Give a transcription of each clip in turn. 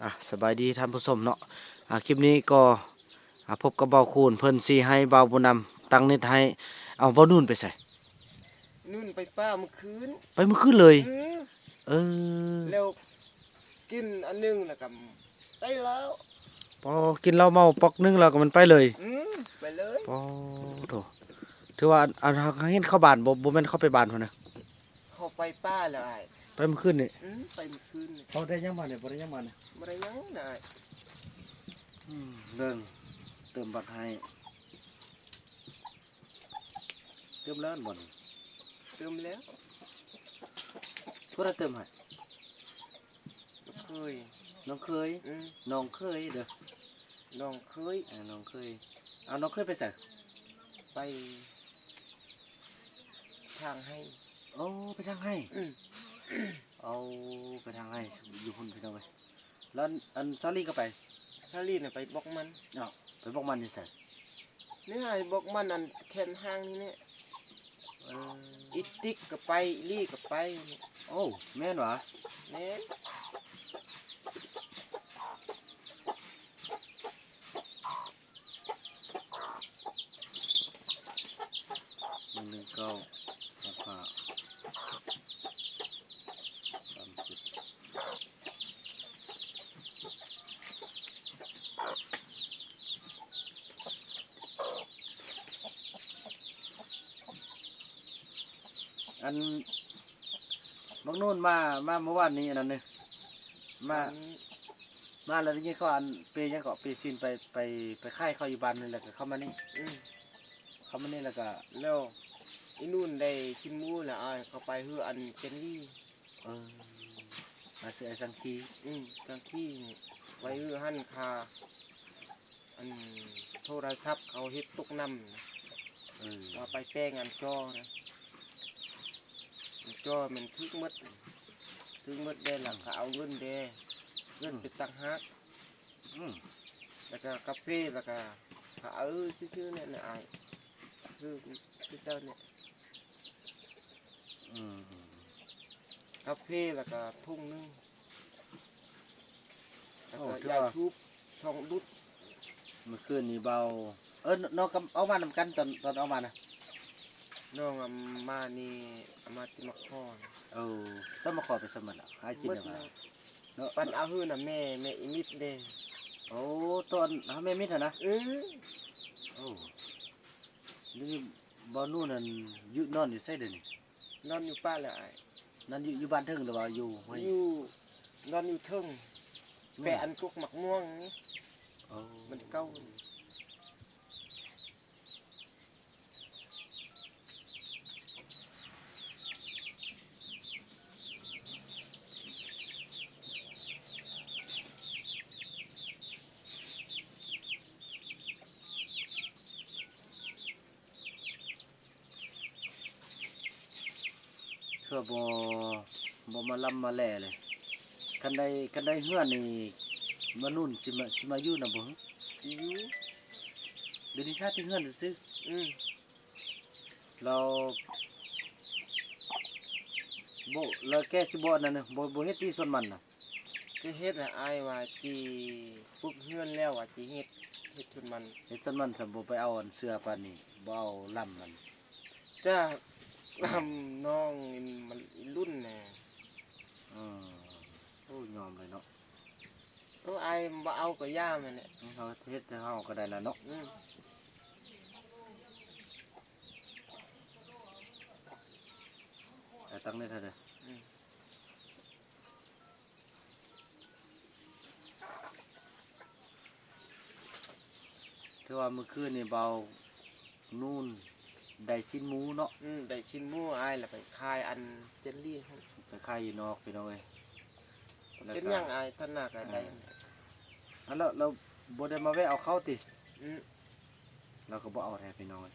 ອ່ະ ສະບາຍດີທ່ານຜູ້ຊົມເນາະ. ອ່າ ຄລິບນີ້ກໍ ອ່າ ພົບກັບບ່າວຄູນ ເພິ່ນຊິໃຫ້ບ່າວບຸນນຳຕັ້ງເນັດໃຫ້. ເອົາ ບ່າວນູນໄປໃສ? ນູນໄປປ່າມື້ຄືນ. ໄປມື້ຄືນເລີຍ? ອືມ ເອີ ແລ້ວກິນອັນໜຶ່ງແລ້ວກໍໄປແລ້ວ. ພໍກິນເຫຼົ້າເມົາປອກໜຶ່ງແລ້ວກໍມັນໄປເລີຍ? ອືມ ໄປເລີຍ. ປາໂທ້ ຖືວ່າອັນ ອັນ ເຮົາເຫັນເຂົ້າບ້ານ ບໍ່ ບໍ່ແມ່ນເຂົ້າໄປບ້ານພຸ້ນນະ? ເຂົ້າໄປປ່າແລ້ວອ້າຍ. ໄປມື້ຄືນນີ້? ອືມ ໄປມື້ຄືນນີ້. ເຂົາໄດ້ຫຍັງມານີ້? ບໍ່ໄດ້ຫຍັງມານີ້? ບໍ່ໄດ້ຫຍັງນະອ້າຍ. ອືມ ເບິ່ງ ເຕີມບັດໃຫ້. ເຕີມແລ້ວບໍ່ນີ້? ເຕີມແລ້ວ. ຜູ້ໃດເຕີມໃຫ້? ນ້ອງເຂີຍ. ນ້ອງເຂີຍ? ອືມ ນ້ອງເຂີຍເດີ. ນ້ອງເຂີຍ. ເອີ ນ້ອງເຂີຍ. ເອົາ ນ້ອງເຂີຍໄປໃສ? ໄປທາງໄຮ່. ໂອ້ ໄປທາງໄຮ່? ອືມ ເອົາ ໄປທາງໄຮ່ຢູ່ພຸ້ນ ພີ່ນ້ອງເອີຍ. ແລ້ວອັນ ອັນສາລີກໍໄປ? ສາລີນະໄປບອກມັນ. ເອົາ ໄປບອກມັນຢູ່ໃສ? ນີ້ໃຫ້ບອກມັນອັນແຄມທາງນີ້ແຫຼະ. ເອີ ອີຕິກກໍໄປ ອີລີກໍໄປ. ໂອ້ ແມ່ນຫວາ? ແມ່ນ. ໜຶ່ງໜຶ່ງເກົ້າ ຫົກຫ້າ ສາມເຈັດ. ອັນ ບັກນູນມາ ມາມື້ວານນີ້ ອັນນັ້ນເດ້ ມາ ມາແລ້ວໄດ້ຍິນເຂົາວ່າ ອັນ ເປຫຍັງເກາະ ເປຊິນໄປ ໄປ ໄປຂາຍເຂົ້າຢູ່ບ້ານນີ້ ແລ້ວກໍເຂົ້າມານີ້. ອືມ ເຂົ້າມານີ້ແລ້ວກໍ ແລ້ວອີນູນໄດ້ຂີ້ໝູແລ້ວ ອ້າຍ ເຂົາໄປເຮືອອັນເຈັນລີ. ເອີ ມາຊື້ໄອ້ສັງຄີ. ອືມ ສັງຄີນີ້ໄປເຮືອຫັ້ນ ຄ່າ ອັນໂທລະສັບເຂົາເຮັດຕົກນ້ຳ. ເອີ ວ່າໄປແປງອັນຈໍນະ ອັນຈໍແມ່ນຖືກໝົດ ຖືກໝົດເດ້. ແລ້ວກໍເອົາເງິນເດ້ ເງິນ ອືມ ເປັນຕ່າງຫາກ. ອືມ ແລ້ວກໍກາເຟ ແລ້ວກໍ ກໍເອົາຊື່ໆ ນີ້ນະອ້າຍ ຄື ຄືເຈົ້ານີ້. ອືມ ກາເຟແລ້ວກໍຖົງໜຶ່ງ ແລ້ວກໍ ໂອ້ ຢາສູບສອງດຸດ. ມື້ຄືນນີ້ເບົາ ເອີ ນ້ອງກໍອອກມານຳກັນ ຕອນ ຕອນອອກມານະ. ນ້ອງ ອາ ມານີ້ ອາ ມາແຕ່ມາຂໍ. ເອີ ຊຳມາຂໍໄປຊຳໝົດລະ ຫາກິນແລ້ວ ເນາະ ປັນເອົາຄືນນະແມ່ ແມ່ອີມິດເດ້. ໂອ້ ຕອນຫາແມ່ມິດຫັ້ນນະ. ເອີ ໂອ້ ດຽວນີ້ ບ່າວນູນນັ້ນຢູ່ ນອນຢູ່ໃສດຽວນີ້? ນອນຢູ່ປ່າແລ້ວອ້າຍ. ນອນຢູ່ ຢູ່ບ້ານເທິງ ຫຼືວ່າຢູ່ຫ້ວຍ? ຢູ່ ນອນຢູ່ເທິງ ແປະອັນກົກໝາກມ່ວງນີ້. ໂອ້ ມັນເກົ່າ. ເທື່ອບໍ່ ບໍ່ມາລຳມາແລເລີຍ. ຄັນໄດ້ ຄັນໄດ້ເຮືອນນີ້ ມານຸ່ນຊິມາ ຊິມາຢູ່ນຳບໍ່? ຢູ່ ດຽວນີ້ຖ້າແຕ່ເຮືອນຊື່ໆ. ອືມ ແລ້ວບໍ່ ແລ້ວແກຊິບໍ່ອັນນັ້ນ ບໍ່ ບໍ່ເຮັດທີ່ສວນມັນນະ? ກໍເຮັດແຫຼະອ້າຍ ວ່າຊິປຸກເຮືອນແລ້ວວ່າຊິເຮັດ ເຮັດສວນມັນ ເຮັດສວນມັນ. ຊຳບໍ່ໄປເອົາອັນເສືອປານນີ້ ບໍ່ເອົາລຳມັນ. ຈ້າ ລຳນ້ອງນີ້ມັນລຸ້ນແນ່. ເອີ ໂອ້ ຍອມເລີຍເນາະ. ໂອ້ ອ້າຍບໍ່ເອົາກໍຢ່າມັນແຫຼະ. ເຮົາເຮັດແຕ່ເຮົາກໍໄດ້ລະເນາະ. ອືມ ແຕ່ຕັ້ງນີ້ເທື່ອເດີ. ອືມ ຖືວ່າມື້ຄືນນີ້ບ່າວນູນໄດ້ຊີ້ນໝູເນາະ. ອືມ ໄດ້ຊີ້ນໝູອ້າຍ ແລ້ວໄປຂາຍອັນເຈນລີຫັ້ນ ໄປຂາຍຢູ່ນອກພີ່ນ້ອງເອີຍ. ເປັນຫຍັງອ້າຍ ທ່ານນາກໍໄດ້. ເອີ ອັນ ແລ້ວ ແລ້ວບໍ່ໄດ້ມາແວະເອົາເຂົ້າຕິ? ອືມ ລາວກໍບໍ່ເອົາແທ້ພີ່ນ້ອງເອີຍ.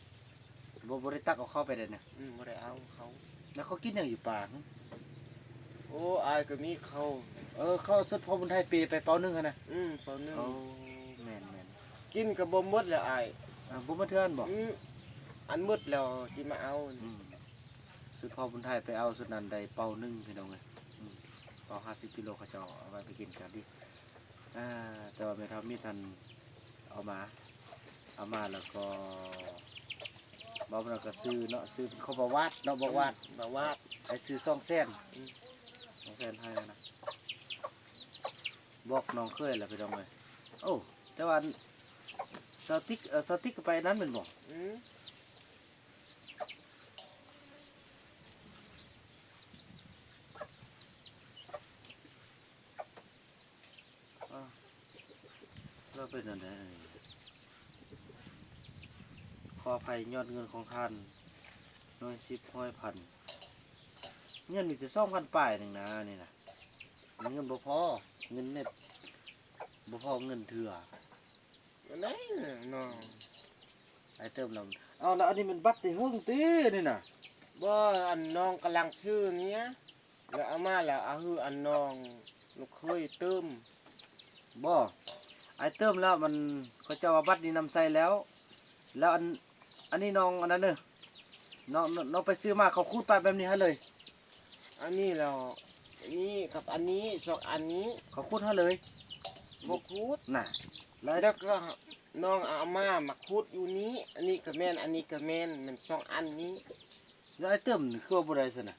ບໍ່ ບໍ່ໄດ້ຕັກເອົາເຂົ້າໄປເດ້ນະ. ອືມ ບໍ່ໄດ້ເອົາເຂົ້າ. ແລ້ວເຂົາກິນຫຍັງຢູ່ປ່າ? ໂອ້ ອ້າຍກໍມີເຂົ້າ. ເອີ ເຂົ້າສຸດພໍ່ບຸນໄທເປໄປເປົາໜຶ່ງຫັ້ນນະ. ອືມ ເປົາໜຶ່ງ. ໂອ້ ແມ່ນໆ ກິນກໍບໍ່ໝົດແຫຼະອ້າຍ. ອ່າ ບໍ່ໝົດເທື່ອຫັ້ນບໍ່? ອືມ ອັນໝົດແລ້ວຊິມາເອົາ. ອືມ ສຸດພໍ່ບຸນໄທໄປເອົາສຸດນັ້ນໄດ້ເປົາໜຶ່ງພີ່ນ້ອງເອີຍ. ອືມ ເປົາຫ້າສິບກິໂລ ເຂົາເຈົ້າເອົາໄວ້ໄປກິນກໍດີ. ອ່າ ແຕ່ວ່າແມ່ເຖົ້າມິດຫັ້ນເອົາມາ ເອົາມາແລ້ວກໍ ເວົ້ານຳກໍຊື້ເນາະ ຊື້ເປັນຂອງບ່າວວາດເນາະ ບ່າວວາດ ບ່າວວາດ ໃຫ້ຊື້ສອງແສນ ອືມ ສອງແສນໃຫ້ນະ ບອກນ້ອງເຂີຍແລ້ວ ພີ່ນ້ອງເອີຍ. ໂອ້ ແຕ່ວ່າສາວຕິກ ເອີ ສາວຕິກກໍໄປນັ້ນແມ່ນບໍ່? ອືມ. ອ້າວ ແລ້ວເປັນອັນໃດ? ຂໍອະໄພ ຍອດເງິນຂອງທ່ານ ໜ່ວຍສິບ ຮ້ອຍ ພັນ ເງິນມີແຕ່ສອງພັນປາຍໜຶ່ງນະ ນີ້ນະ ເງິນບໍ່ພໍ ເງິນເນັດບໍ່ພໍເງິນເທື່ອ ອັນໃດນ້ອງ ອ້າຍເຕີມແລ້ວ. ເອົາ ແລ້ວອັນນີ້ແມ່ນບັດແຕ່ເຫິງຕິນີ້ນະ? ບໍ່ ອັນນ້ອງກຳລັງຊື້ນີ້ ແລ້ວເອົາມາແລ້ວເອົາໃຫ້ອັນນ້ອງລູກເຂີຍເຕີມ. ບໍ່ ອ້າຍເຕີມແລ້ວ ມັນ ເຂົາເຈົ້າວ່າບັດນີ້ນຳໃຊ້ແລ້ວ ແລ້ວອັນ ອັນນີ້ນ້ອງອັນນັ້ນເດີ ນ້ອງ ນ້ອງໄປຊື້ມາ ເຂົາຂູດປະແບບນີ້ໃຫ້ເລີຍ. ອັນນີ້ແລ້ວ ອັນນີ້ກັບອັນນີ້ ສອງອັນນີ້ ເຂົາຂູດໃຫ້ເລີຍ ບໍ່ຂູດນະ ແລ້ວ ແລ້ວກໍນ້ອງເອົາມາ ມາຂູດຢູ່ນີ້ ອັນນີ້ກໍແມ່ນ ອັນນີ້ກໍແມ່ນ ແມ່ນສອງອັນນີ້. ແລ້ວອ້າຍເຕີມຄືວ່າບໍ່ໄດ້ຊັ້ນນະ?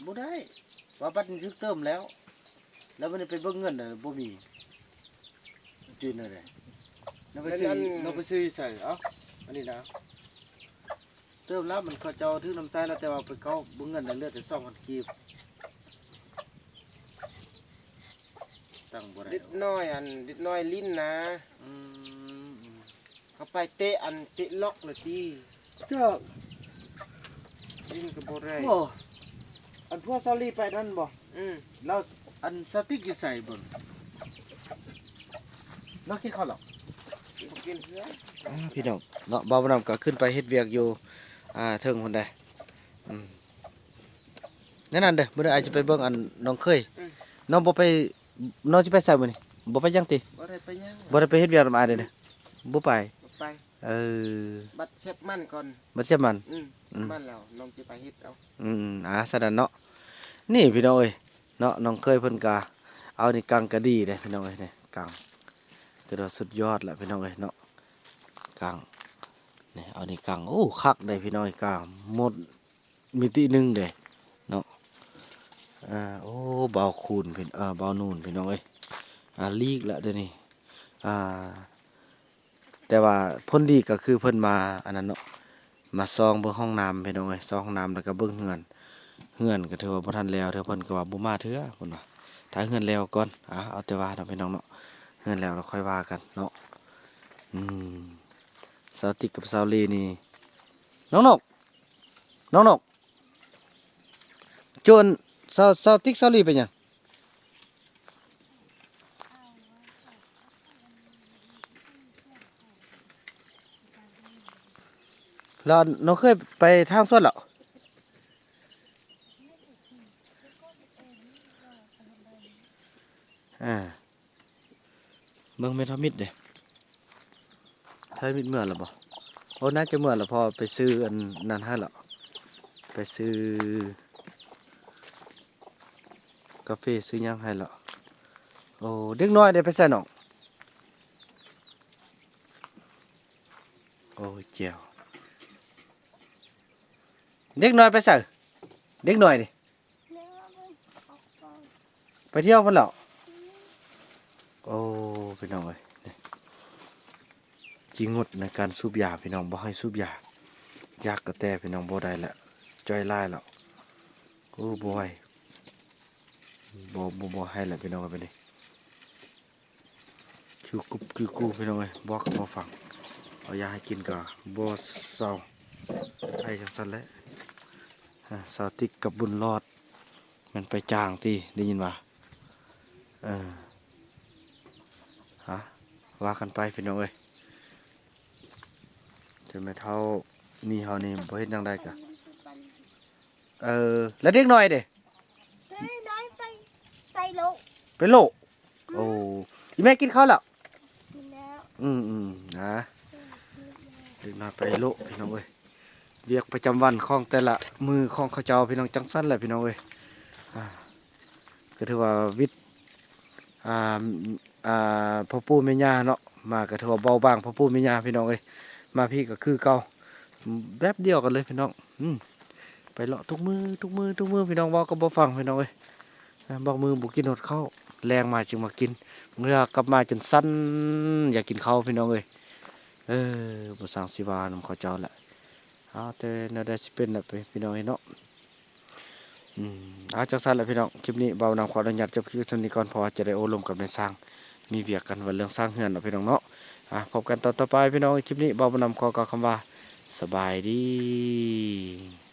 ບໍ່ໄດ້ ວ່າບັດນີ້ຖືກເຕີມແລ້ວ ແລ້ວບັດນີ້ໄປເບິ່ງເງິນນະ ບໍ່ມີ ຈື່ນະເດ ນ້ອງໄປຊື້ ແມ່ນອັນ ນ້ອງໄປຊື້ຢູ່ໃສ? ເອົ້າ ອັນນີ້ນະ ເຕີມແລ້ວ ມັນເຂົາເຈົ້າຖືກນຳໃຊ້ແລ້ວ ແຕ່ວ່າໄປເຂົ້າເບິ່ງເງິນນະ ເຫຼືອແຕ່ສອງພັນກີບ. ຕັ້ງບໍ່ໄດ້ ເດັກນ້ອຍ ອັນເດັກນ້ອຍຫຼິ້ນນະ ອືມ ເຂົາໄປເຕະ ອັນເຕະລັອກລະຕິ ເຈົ້າ ຫຼິ້ນກໍບໍ່ໄດ້. ໂອ້ ອັນພວກຊາວລີໄປນັ້ນບໍ່? ອືມ ແລ້ວອັນສາວຕິກຢູ່ໃສເບິ່ງ? ນ້ອງກິນເຂົ້າແລ້ວ? ບໍ່ກິນເທື່ອ. ອ່າ ພີ່ນ້ອງເນາະ ບ່າວນຳກໍຂຶ້ນໄປເຮັດວຽກຢູ່ ອ່າ ເທິງພຸ້ນໃດ໋. ອືມ ແນວນັ້ນເດີ ມື້ນີ້ອ້າຍຊິໄປເບິ່ງອັນນ້ອງເຂີຍ. ອືມ ນ້ອງບໍ່ໄປ ນ້ອງຊິໄປໃສມື້ນີ້? ບໍ່ໄປຫຍັງຕິ? ບໍ່ໄດ້ໄປຫຍັງ ບໍ່ໄດ້ໄປເຮັດວຽກນຳອ້າຍເດ້? ອືມ ບໍ່ໄປ ບໍ່ໄປ. ເອີ ບັດເຊບມັນກ່ອນ ບັດເຊບມັນ. ອືມ ອືມ ມັນແລ້ວນ້ອງຊິໄປເຮັດເອົາ. ອືມ ອືມ ອ່າ ຊັ້ນນັ້ນເນາະ. ນີ້ພີ່ນ້ອງເອີຍເນາະ ນ້ອງເຂີຍເພິ່ນກະເອົານີ້ ກາງກະດີເດ້ພີ່ນ້ອງເອີຍ ນີ້ກາງ ຖືວ່າສຸດຍອດແລ້ວພີ່ນ້ອງເອີຍເນາະ ກາງ ນີ້ ເອົານີ້ກາງ ໂອ້ ຄັກເດ້ພີ່ນ້ອງເອີຍ ກາງໝົດ ມິຕິໜຶ່ງເດ້ເນາະ. ອ່າ ໂອ້ ເບົາຄູນ ເອີ ເບົານູນ ພີ່ນ້ອງເອີຍ ອ່າ ລີກລະເດນີ້ ອ່າ ແຕ່ວ່າຜົນດີກໍຄືເພິ່ນມາອັນນັ້ນເນາະ ມາສ່ອງເບິ່ງຫ້ອງນ້ຳ ພີ່ນ້ອງເອີຍ ສ່ອງຫ້ອງນ້ຳ ແລ້ວກໍເບິ່ງເຮືອນ ເຮືອນກໍຖືວ່າບໍ່ທັນແລ້ວເທື່ອ ເພິ່ນກໍວ່າບໍ່ມາເທື່ອ ເພິ່ນວ່າຖ້າເຮືອນແລ້ວກ່ອນ. ອ່າ ເອົາແຕ່ວ່າເນາະ ພີ່ນ້ອງເນາະ ເຮືອນແລ້ວລະຄ່ອຍວ່າກັນເນາະ. ອືມ ສາວຕິກກັບສາວລີນີ້ ນ້ອງນົກ ນ້ອງນົກ ໂຈນ ສາວ ສາວຕິກສາວລີໄປຫຍັງ? ແລ້ວນ້ອງເຂີຍໄປທາງສວນແລ້ວ? ອ່າ ເບິ່ງແມ່ເຖົ້າມິດເດ້ ເຖົ້າມິດເມືອແລ້ວບໍ່? ໂອ້ ໜ້າຈະເມືອແລ້ວ ເພາະໄປຊື້ອັນນັ້ນໃຫ້ແລ້ວ ໄປຊື້ກາເຟຊື້ຫຍັງໃຫ້ແລ້ວ. ໂອ້ ເດັກນ້ອຍເດ້ ໄປໃສນ້ອງ? ໂອ້ ແຈ່ວ ເດັກນ້ອຍໄປໃສ? ເດັກນ້ອຍເດ້ ໄປທ່ຽວພຸ້ນແລ້ວ. ໂອ້ ພີ່ນ້ອງເອີຍ ຈີງົດໃນການສູບຢາ ພີ່ນ້ອງ ບໍ່ໃຫ້ສູບຢາ ຢາກະແຕ ພີ່ນ້ອງ ບໍ່ໄດ້ລະ ຈ່ອຍຫຼາຍແລ້ວ. ໂອ້ ບໍ່ໄຫວ ບໍ່ ບໍ່ ບໍ່ໃຫ້ລະ ພີ່ນ້ອງເອີຍ ບາດນີ້. ຄິວກຸບຄິວກູ ພີ່ນ້ອງເອີຍ ບອກກໍບໍ່ຟັງ ເອົາຢາໃຫ້ກິນກໍບໍ່ເຊົາ ໄອຈັ່ງຊັ້ນແຫຼະ. ອາ ສາວຕິກກັບບຸນຫຼອດ ແມ່ນໄປຈ້າງຕິ ໄດ້ຍິນວ່າ ເອີ ຮະ ວ່າກັນໄປ ພີ່ນ້ອງເອີຍ. ເຖິງແມ່ເຖົ້າມີເຮົານີ້ບໍ່ເຮັດຫຍັງໄດ້ກະ ເອີ ແລ້ວເດັກນ້ອຍເດ? ເດັກນ້ອຍໄປ ໄປໂລະ ໄປໂລະ. ໂອ້ ອີ່ແມ່ກິນເຂົ້າແລ້ວ? ກິນແລ້ວ. ອືມໆ ນະ ເດັກນ້ອຍໄປໂລະ ພີ່ນ້ອງເອີຍ. ວຽກປະຈຳວັນຂອງແຕ່ລະມື້ຂອງເຂົາເຈົ້າ ພີ່ນ້ອງ ຈັ່ງຊັ້ນແຫຼະ ພີ່ນ້ອງເອີຍ. ອ່າ ກໍຖືວ່າວິດ ອ່າ ອ່າ ພໍ່ປູ່ແມ່ຍ່າເນາະ ມາກໍຖືວ່າເບົາບາງພໍ່ປູ່ແມ່ຍ່າພີ່ນ້ອງເອີຍ. ມາພີ້ກໍຄືເກົ່າ ແບບດຽວກັນເລີຍພີ່ນ້ອງ. ອືມ ໄປເລາະທຸກມື້ ທຸກມື້ ທຸກມື້ພີ່ນ້ອງ ເວົ້າກໍບໍ່ຟັງພີ່ນ້ອງເອີຍ. ບາງມື້ບໍ່ກິນຮອດເຂົ້າ ແລງມາຈຶ່ງມາກິນ ເມື່ອກັບມາຈົນສັ່ນ ຢາກກິນເຂົ້າພີ່ນ້ອງເອີຍ. ເອີ ບໍ່ຊ່າງຊິວ່ານຳເຂົາເຈົ້າແຫຼະ. ເອົາ ແຕ່ແນວໃດຊິເປັນແຫຼະພີ່ນ້ອງເອີຍເນາະ. ອືມ ເອົາ ຈັ່ງຊັ້ນແຫຼະພີ່ນ້ອງ ຄລິບນີ້ບ່າວນຳຂໍອະນຸຍາດຈົບຄລິບສ່ຳນີ້ກ່ອນ ເພາະວ່າຈະໄດ້ໂອ້ລົມກັບນາຍຊ່າງ ມີວຽກກັນວ່າເລື່ອງສ້າງເຮືອນເນາະພີ່ນ້ອງເນາະ. ອ່າ ພົບກັນຕອນຕໍ່ໄປພີ່ນ້ອງ. ຄລິບນີ້ບ່າວນຳຂໍກ່າວຄຳວ່າ ສະບາຍດີ.